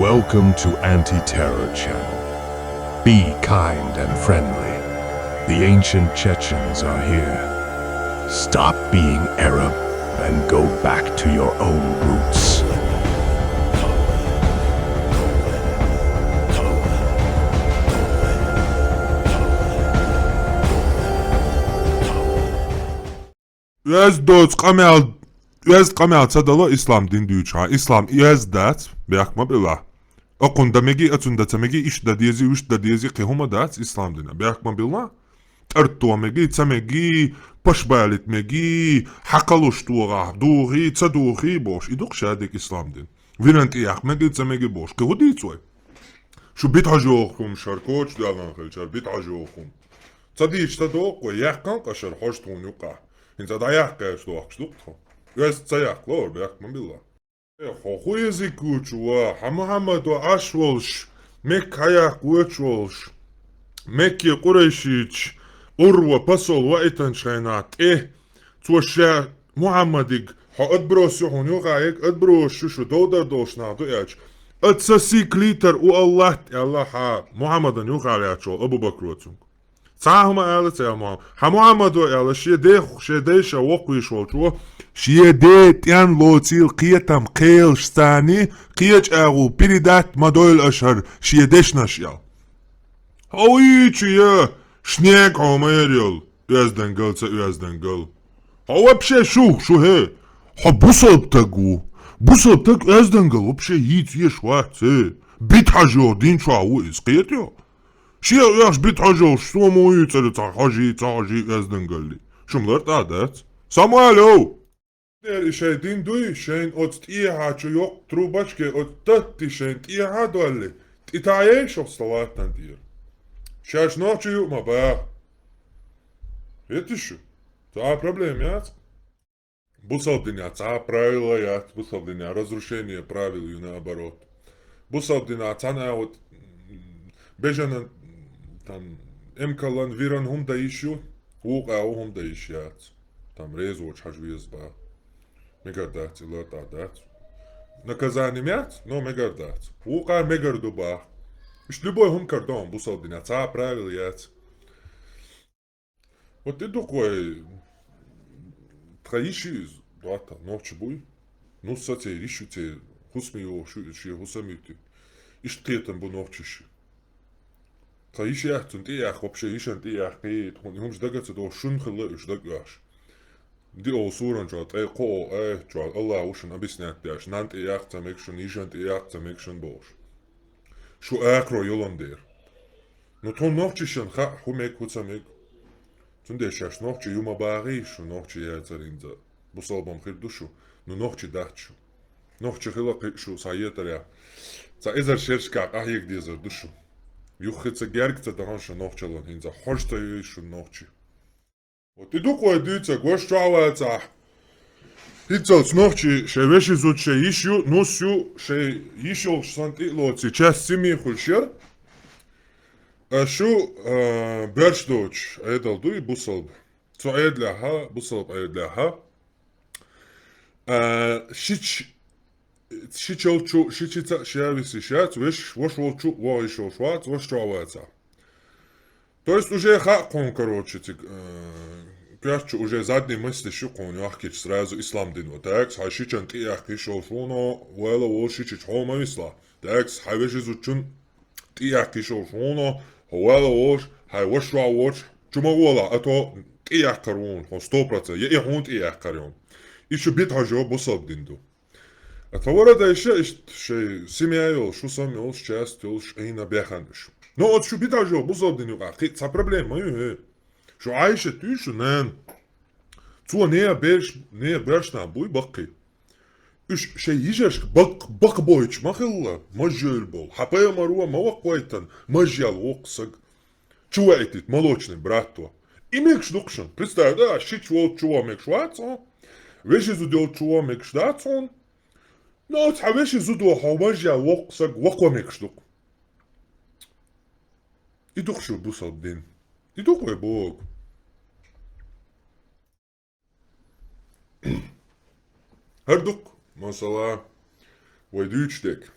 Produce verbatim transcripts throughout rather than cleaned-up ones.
Welcome to Anti-Terror Channel. Be kind and friendly. The ancient Chechens are here. Stop being Arab and go back to your own roots. Оьзда доцу къамел, оьзда къамел ца дало ислам дин дуьйцуш хьан. Ислам оьзда дац, бехк ма билла. Акхунна дан мегий, ацунна дан ца мегий, иштта дан дезий, вуьшта дан дезий, кхин хӀума дац ислам дина. Бехк ма билла. ТӀарттон мегий, ца мегий, паш балийта мегий, хьакхалуш тогӀахь, духий, ца духий бохуш. И ду-кх шадерг ислам дин. Виран тӀеяккха мегий, ца мегий бохуш. Кхин хӀун дийца вай? Шу битӀажохуш хӀума шара коча доьллан хилчара, битӀажохуш хӀума. Ца дийча ца догӀу-кх вай, яьккхина-кх шара хьожа тхуна юкъахь. ХӀинца дӀаяккха аьлча дохкуш ду-кх тхо. Оьзда ца яккхало, бехк ма билла. Э, хьо хӀун язык вучу ва, хьан Мухьаммад ва Ӏаш волуш, Мекка хьаяккха воьдуш волуш, Мекке къурайшича Урва посол ваийтинчу хенахь тӀе, цо ша Мухьаммадиг хьо отброс ю хьуна юкъахь ерг, отброс ю шу, довдар долуш нах ду аьлча, аса сан сий клитор у Аллахьта аьлла хьан Мухьаммадан юкъахь ваьллачу Абу-Бакро цуьнга. Цхьа а хӀума ала ца аьлла Мухьаммад. Хьан Мухьаммад ва аьлла, шен ден, шен дайша воккхавеш волчо, шен ден тӀен лоцийла кхетам кхелаш царний, кхечу агӀо передать ма дойла аша хӀара шен дешнаш аьлла. Хьо вуьйцу я, шнега хьо ма яра йолу, оьздангалла ца оьздангалла. Хьо вообще шу, шу хӀе? Хьо бусалба стаг ву. Бусалба стаг оьздангалла вообще йийца еш вац, хӀе? БитӀажо дин чохь ву иза, кхетайо? Шен оьхуш битӀажо, шу ма вуьйцура цхьа хьожий, цхьа хьожий оьздангалли. Шу-м лартӀахь дац. Самуалев! Дера и шайн дин дуй, шайна оцу тӀехьа чу йоккха трубочке оцу татти шайна тӀехьа а долли, тӀе таӀаеш оцу столаттан тӀера. Шаьш нохчий ю а ма баха. Хетий шу? Цхьа а проблема яц. Бусалба динехь цхьа а правила яц, бусалба динехь разрушение правил ю, наоборот. Бусалба динехь цхьана а вот, м, бежана, там, эмкалан, виран хӀума дан йиш ю, вукху а хӀума дан йиш яц. Там реза воцуш хьажа веза баха. Мегар дац, и лартӀахь дац. Наказание яц, но мегар дац. Вукхара мегар ду баха. Иштта любой хӀума кара ду хьуна бусалба динехь, цхьа а правила яц. Вот и ду-кх вай, тхан йиш ю иза, доттагӀ, нохчи буй. Нус а церан йиш ю, церан хӀусаме йогӀуш ю иза, шен хӀусам юьту. Иштта кхетам бу нохчашна. Тхан йиш яц цунна тӀе а яккха, вообще йишан тӀе а яккхий, тхуна и хӀумаш дага а ца дохуш, шуна хилла уьш дага оьхуш. Диъолу суран чохь ткъе кхоъ, ай, чохь Аллах ву шуна объяснять деш, нанна тӀе яккха ца мега шуна, йишан тӀе яккха ца мега шуна бохуш. Шу акхаро йолун дера. Ну, тхуна нохчишна хаьа, хӀун мега, хӀун ца мега. Цундела шаьш нохчи ю ма бахий, шу нохчи яцара хӀинца. Бусалба хир ду шу, ну, нохчи дац шу. Нохчи хила кхин шу схьаетарехь, цхьа эзар шерашкахь къахьега дезар ду шу. Юххе ца герга ца дахана шу нохчаллан хӀинца, хьожа ца йойза шуна нохчи. Вот и ду-кх вай дуьйцург, ваша чохь вацахь. ХӀинццалц нохчий шайн вешин зуда шайн йиш ю, нус ю, шайн йиш йолуш санна тӀе а лоций, часть семьи хуьлуш яра. Шу, а, берш доцуш Ӏедал дуй бусалба. Цу Ӏедалехь, бусалба Ӏедалехь, а, шича, шича йолчу, шичица а ша висийш яц, вешаш, ваша волчу вогӀийш йолуш вац, ваша чохь вацахь. То есть уже хаьа кхуна, короче, цига, э, коьртачу уже задние мысли ю кхуна йохкича сразу ислам дино. Так, хьайн шичан тӀе а яккха йиш йолуш вуно, вала волуш шичича хьо ма висла. Так, хьайн вешин зудчун тӀе а яккха йиш йолуш вуно, хьо вала волуш, хьайн ваша воцуш, чу ма гӀолахь, а то тӀе а яккхар вуно, хьо сто процент, я и хьуна тӀе а яккхар ю. И шу битӀажо бусалба дин ду. А тхо вара дайша иштта шайн семья йолуш, хӀусам йолуш, часть йолуш, Ӏийна бехана уьш. Но оцу шу битӀажо бусалба дин юкъахь кхин цхьа проблема ма ю, хӀе. Шу Ӏайшат дуй шу нана. Цо нехан берш, нехан берш нах буй баккхий. Уьш шайн йижаршка бакъ-, бакъбойтуш ма хилла, мажжойла болу. Хьан пайхамаро ма ваккхавайтана, мажъял воккха саг. Чу ваийтийта молочный братто. И мегаш ду-кх шуна. Представь, да, шича волчу чу ван мегаш вац хьуна. Вешин зуда йолчу чу ван мегаш дац хьуна. Но оцу хьан вешин зудо хьо мажъял воккха саг ваккхо мегаш ду-кх. И ду-кх шу бусалба дин. И ду-кх вай богу. ХӀара ду-кх, масала, вай дуьйцуш дерг.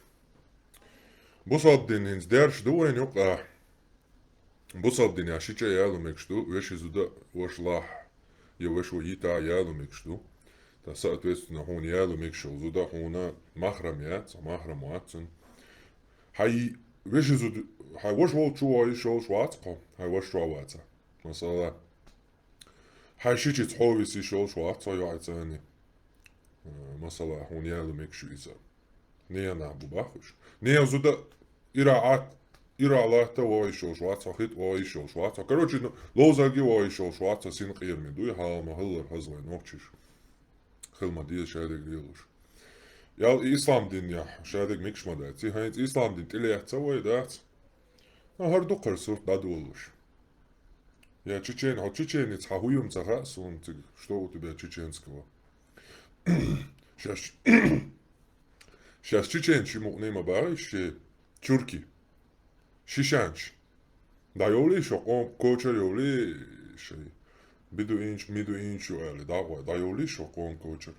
Бусалба дин хӀинца дерш ду вайн юкъа. Бусалба динехь шича яло мегаш ду, вешин зуда ваша лахь, я вашо йита яло мегаш ду. Та, соответственно, хьуна яло мегаш йолу зуда хьуна махрам яц, махрам вац цуьнан. Хьай вешин зуда, хьай ваша волчу вогӀу йиш йолуш вац хьо, хьай ваша чохь ваца. Масала, хьай шичица хьо висийш йолуш вац хьо йоӀ цӀанни. Э, масала, хьуна яло мегаш ю иза. Нехан нах бу бах уьш. Нехан зуда ира Ӏат, ира латта вогӀу йиш йолуш вац хьо, хитӀа вогӀу йиш йолуш вац хьо. Короче, ну, ловзарги вогӀу йиш йолуш вац хьо, син къераме дуй, хьала ма хиллара хаза вайн нохчийша. Хила ма деза шадерг лелош. Ял и ислам динехь шадерг мегаш ма дац. И хӀинца ислам дин тӀелаьцна вай дац. Ну, хӀара дукхара сурт дӀадолалуш. Я чечен, хьо чеченец хьан хӀу юм ца хаьа суна цига, что у тебя чеченского? Шаьш, шаьш чеченаш ю мукъане ма бахий ши чурки. Шишанаш. ДӀайовлий шо къоман кочар йовлий шай? Бидуинчу, мидуинчу ю аьлла, дӀа-, дӀайовлий шо къоман кочар?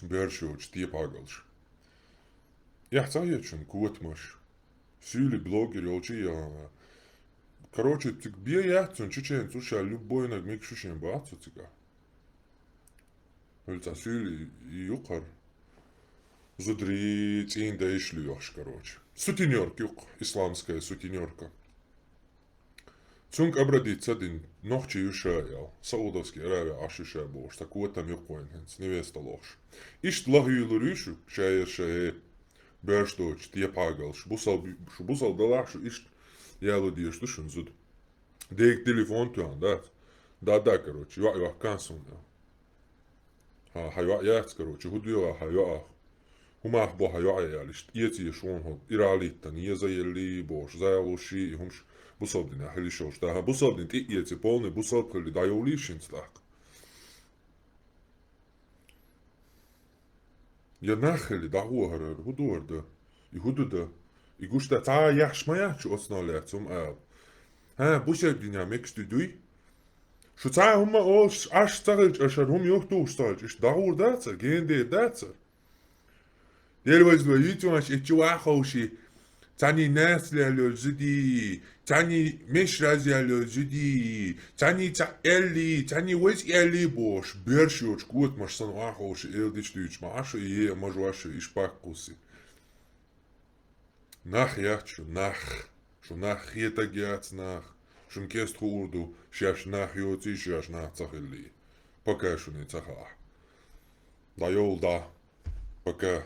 Берш йоцуш, тепагалш. Эхь ца хеташ шуна котамаш. Суьйли блогер йолчий яхана. Короче, цига бен яц цунна чеченца, уьш ша любойнаг мегаш ю шен бац цу цигахь. Хьуьлла цхьа суьйли юкхара. Зударий, цӀийнан дайша лоьхуш, короче. Сутенёрка юккъа, исламская сутенёрка. Цуьнга обрадиться дина, нохчи ю ша аьлла, Саудовский Аравия Ӏаш ю ша бохуш, цхьа котам юккъа вайн хӀинца, невеста лохуш. Иштта лахьуьйлур ю шу, шаерша, э, берш доцуш, тепагалш, бусалба, шу бусалба далахь шу иштта яло дезаш ду шуна зуда. Дега телефон тоьхна дац. Да-да, короче, йоӀ йохкан суна. Хьан, хьан йоӀ яц, короче, хӀу доьгӀа хьан йоӀах? ХӀун мах бо хьан йоӀе аьлла, иштта эцийша вон хьо, иралиттан, еза елли бохуш, зайлуший, и хӀумаш бусалба динехь хила йиш йолуш. Да, хьан бусалба дин тӀе эций, полный бусалба хилли, дӀайовлий шинца тӀаккха? Я нах хилли, дӀагӀо хӀара, хӀу ду хӀара да? И хӀу ду да? И гуш дац, цхьа а яхьаш ма яц шу оцунах лаьцна хӀума ала. ХӀан, бусалба динехь мегаш ду дуй? Шу цхьа а хӀума олуш, Ӏаш ца хилча, аша хӀара хӀума юхтухуш ца хилча, иштта дӀагӀур дацара, генадер дацара? Дела веза вай, йицванаш и чу ваховши, царний нацлел йолу зудий, царний мешраз ял йолу зудий, царний цхьа эллий, царний вайца эллий бохуш, берш йоцуш котамаш санна ваховши, эл дича дуьйцуш ма Ӏаш, и е а мажош, и шпак кхуссий. Нах яц шу, нах. Шу нах хетаг яц, нах. Шуна кеста хуур ду, шаьш нах йоций, шаьш нах ца хиллий. Пока шуна ца хаахь. ДӀайовла дӀа. Пока.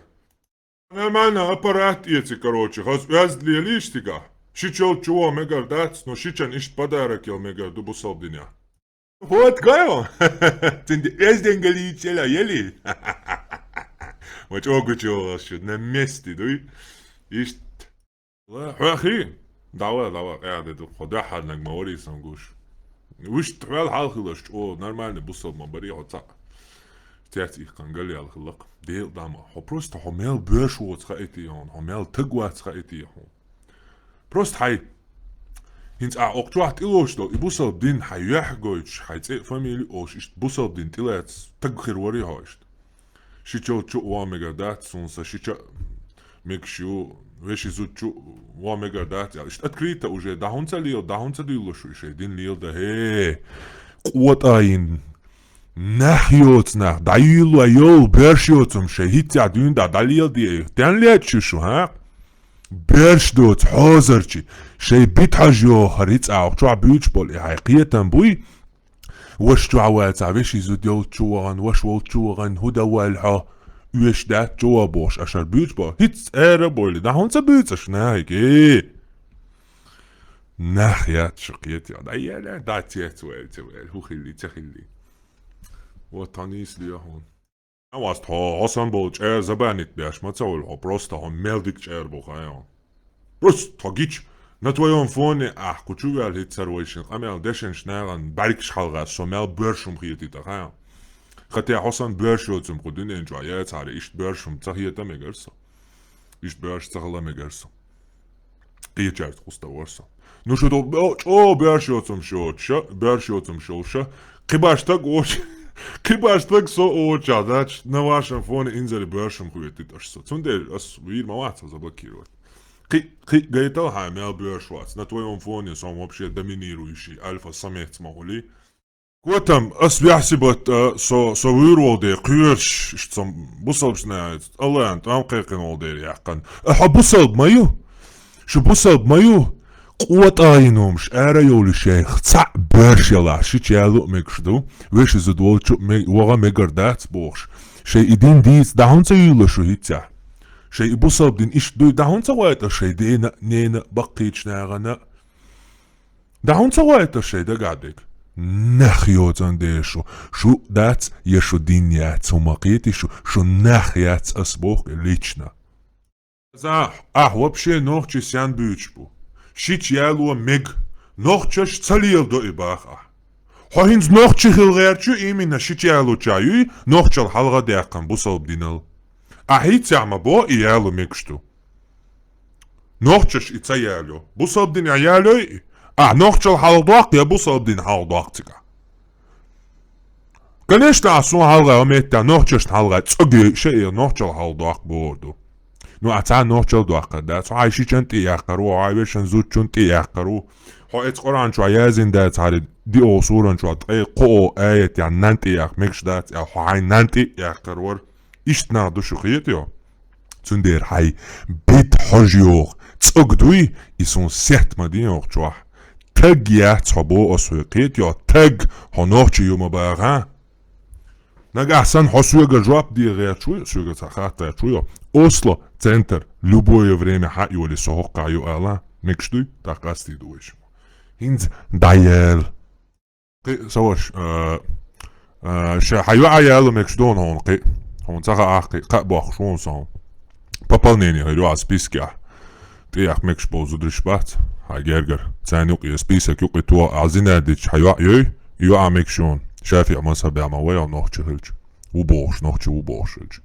Нормально аппарат эци, короче, хаз оьзда лелийша цигахь. Шича йолчу вон мегар дац, но шичан иштта подарок ял мегар ду бусалба динехь. Вот гайо. Цинди оьздангаллийтча ела ели. Ва чӀогучу йогӀуш шу, на месте дуй. Иштта. Ла, хьоьхий? Давай, давай, къаьхьа де ду. Хьо дуьххьарнаг ма варий сан гуш. Вуьшта хьоьл хьал хилаш чӀо, нормальный бусалба ма барий хьо цхьаъ. Цец ихкан галъял хилакх. Дел дама. Хьо просто хьо мел боьрш воцу хаийтий хьуна, хьо мел таг вац хаийтий хьуна. Просто хьай. ХӀинца ахь окху чохь тӀелоцуш долу, и бусалба дин хьай юьхь гойтуш, хьай цӀе а фамилия а олуш, иштта бусалба дин тӀелаьцна таг хир варий хьо иштта. Шича йолчу а вон мегар дац, суна сан шича а мегаш ю, вешин зудчу а вон мегар дац аьлла. Иштта открыто уже, дӀа хӀунда ца лела, дӀа хӀунда ца дуьйлалуш ву и шайн дин леладан, хӀей, къотӀа йина. Нах йоцу нах, дӀаюьйло йолу, берш йоцу-м шайн хӀинццехь дуьйна дӀа дӀалеладе, тен лечу шу, хӀа? Берш доцу хьозарчи, шайн битхьажа йоху хӀара хӀинца ахь чохь буьйцуш болу и хьайн кхетам буй? Ваша чохь вацахь, вешин зуда йолчу вахана, ваша волчу вахана, хӀу дан ваьлла хьо, оьшуш дац чу ван бохуш, аша хӀара буьйцуш болу. ХӀинца ара а бойли, дӀа хӀунда ца буьйцу аша нахе? Нах яц шу кхетий, дӀа елла, дӀа цец ваьлла, ца ваьлла, хӀу хилли, ца хилли. Вот хьо нийса ле хьуна. Аваст хьо, хьо сан болу чӀера забанить беш ма ца хуьлу хьо, просто хьо мел дика чӀера бу хаьо. Просто хьо гича, на твоём фоне ахь кху чу ваьлла хӀиттара вайшин къамел дешинчу нахана бӀаьргаш хьалгӀаьс, со мел боьршум хетийта хаьо. Хатя хьо сан боьрш йоцум кху дуьнен чохь яцахьара, иштта боьршум ца хета мегар со. Иштта боьрш ца хила мегар со. Кхечаьрца кхуста вар со. Ну, шу ду-, бо-, чӀо боьрш йоцумаш йоцуша, боьрш йоцумаш йолуша, кхибаш таг оч-, кхибаш таг со оча, значит, на вашем фоне инзаре боьршум хетит аш со. Цундела ас вийр ма вац заблокировать. Кхы, кхы гайтал хьа мел боьрш вац. На твоем фоне со вообще доминирующий альфа-самец ма хули. Котам, ас бяхьсибат, а, со, со вуьйр вол де, кхоьрш, ш-, цом бусалб шнаяц, Аллахьан, там кхайкхин вол де яхкан. А хьо бусалб ма ю? Шу бусалб ма ю? КъотӀа йиномш, ара йолу шайх, цхьаъ боьрш ялахь, шича яло а мегаш ду, вешан зуда волчу а ме-, вогӀа мегар дац бохуш. Шай и дин дийца дӀа хӀунда ца юьйлу шу хӀинца? Шай и бусалб дин иштта дуй дӀа хӀунда ца гӀойтӀа шай дена а, нена а, баккхийчу нахана а? ДӀа хӀунда ца гӀойтура шайн дагахь дерг? Нах йоцан дела шу. Шу дац я шу дин яц хӀума кхетий шу, шу нах яц ас боху лично. Ахь, ахь вообще нохчий сен буьйцуш бу? Шича яло мега. Нохчаш ца леладо и баха ахь. Хьо хӀинца нохчи хила гӀерташ ю, именно шича ялоча юй, нохчал хьалха а даьккхина бусалба динал. Ахь хӀинццехь ма бо и яло мегаш ду. Нохчаш и ца яло. Бусалба динехь ялой и? Ахь нохчал хьалха доккху я бусалба дин хьалха доккху цигахь? Конечно, ахь суна хьалха а метта нохчашна хьалха цӀогий ша и нохчал хьалха доккху бохур ду. Ну, ахь цхьа нохчал доккхур дац, хьо хьайн шичан тӀе яккхар ву, хьо хьайн вешан зудчун тӀе яккхар ву. Хьо эцу Къуръан чохь яздина дац хьара диъо суран чохь ткъе кхоо аят ян нан тӀе яккха мегаш дац аьлла, хьо хьайн нан тӀе а яккхар вара. Иштта нах ду шу кхетайо? Цундела хьайн бит хьожа йогӀу цӀог дуй, и суна сет ма дин йогӀу чохь. Таг яц хьо бо ас хьоьга кхетайо, таг, хьо нохчи ю ма баха. Нагахь санна хьо соьга жоп де гӀерташ вуй, соьга ца хаттар чу йо. Осло, центр, любое время хьа а йолий со хӀоккхахь ю ала, мегаш дуй, тӀаккха къастий ду вайша. ХӀинца дӀаяла. Кхин, ца ваша, а, а, ша хьан йоӀа яла мегаш ду хьуна кхин? Хьуна ца хаьа кхин, кхаъ бохкуш ву хьуна со. Пополнение хир ю хьан спискехь. ТӀеяхь мегаш болу зударш бац, хьан гергара. Царна юкъе список юкъе тоха, ахь зина дича хьан йоӀ йой, и йоӀа мегаш ю хьуна. ШафиӀ мазхабехь ма вай хьо нохчи хилча. Ву бохуш, нохчи ву бохуш хилча.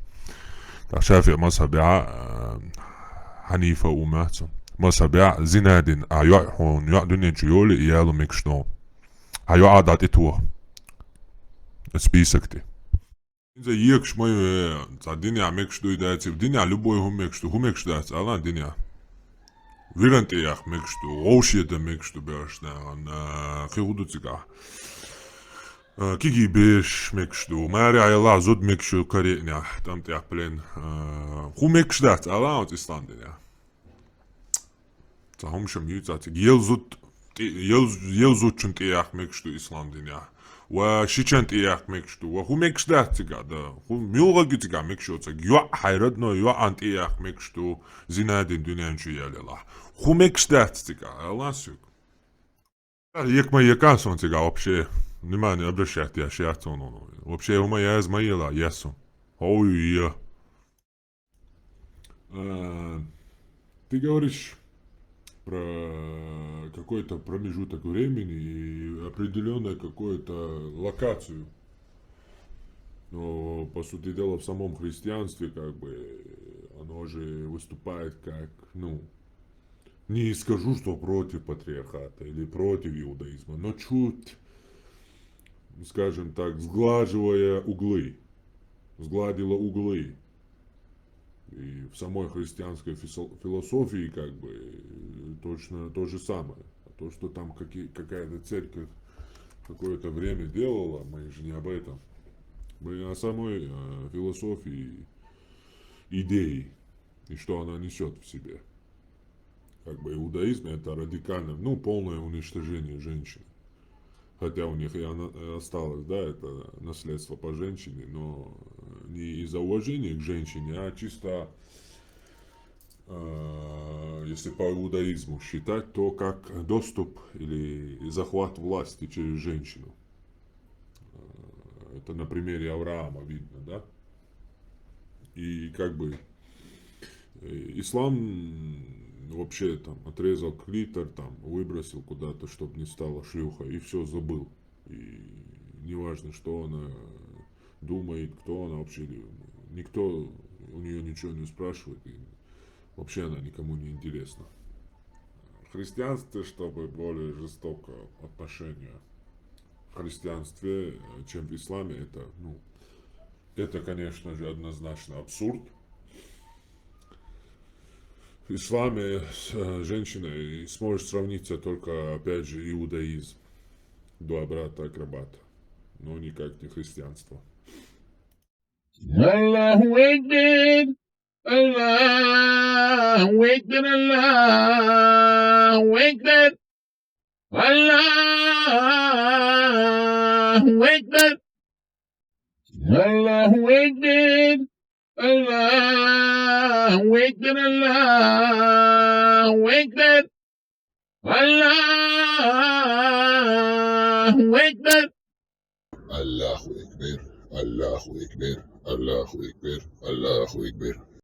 ТӀаккха ШафиӀ мазхабехь, а, Хьанифа ву мац. Мазхабехь зина дина, а йоӀ хьуна, йоӀ дуьнен чу йолий, и яла мегаш ду хьуна. Хьан йоӀа дӀа тӀе тоха. Список тӀе. ХӀинца екаш ма ю, э, цхьа динехь мегаш дуй дац, динехь любой хӀума мегаш ду, хӀун мегаш дац, ала динехь. Виран тӀе яха мегаш ду, вовшеда мегаш ду беш нахана, а, кхин хӀун ду цигахь. А, киги беш мегаш ду, маре Ӏелахь зуда мегаш ю кариънехь, тӀам тӀехь плен. А, хӀун мегаш дац, ала оцу ислам динехь. Цхьа хӀума шам юй цациг. Ел зуд тӀе-, ел, ел зудчун тӀе яха мегаш ду ислам динехь. Ва шичан тӀе яха мегаш ду. Ва хӀун мегаш дац цигахь, да? ХӀун муьлгӀаг ю цигахь мегаш йоцург? ЙоӀ хьайн родной йоӀан тӀе яха мегаш ду. Зина дина дуьнен чу ял ялахь. ХӀун мегаш дац цигахь? Алан суьг. Ек ма екан сон цигахь вообще. Внимание обращать еш яц хьуна. Вообще хӀума яз ма ела, ясун. Хьо ю я. А, ты говоришь про какой-то промежуток времени и определённую какую-то локацию. Но, по сути дела, в самом христианстве, как бы, оно же выступает как, ну, не скажу, что против патриархата или против иудаизма, но чуть, скажем так, сглаживая углы, сгладила углы. И в самой христианской фисо-, философии, как бы, э, точно то же самое. А то, что там какие-, какая-то церковь, какое-то время делала, мы же не об этом. Мы о самой, э, философии, идеи, и что она несёт в себе. Как бы иудаизм — это радикальное, ну, полное уничтожение женщины. Хотя у них и она, э, осталась, да, это наследство по женщине, но, э, не из-за уважения к женщине, а чисто, э, если по иудаизму считать, то как доступ или захват власти через женщину. Э, это на примере Авраама видно, да? И как бы, э, ислам вообще там отрезал клитор, там выбросил куда-то, чтоб не стала шлюха, и всё, забыл. И неважно, что она думает, кто она вообще, никто у неё ничего не спрашивает, и вообще она никому не интересна. В христианстве, чтобы более жестокое отношение в христианстве, э, чем в исламе, это, ну, это, конечно же, однозначно абсурд. В исламе с-, э, женщина и сможешь сравниться только, опять же, иудаизм. Два брата-акробата. Но никак не христианство. الله أكبر. الله أكبر. الله أكبر. الله أكبر. الله أكبر. الله أكبر. الله أكبر. الله أكبر. الله أكبر. الله أكبر. الله أكبر. الله أكبر.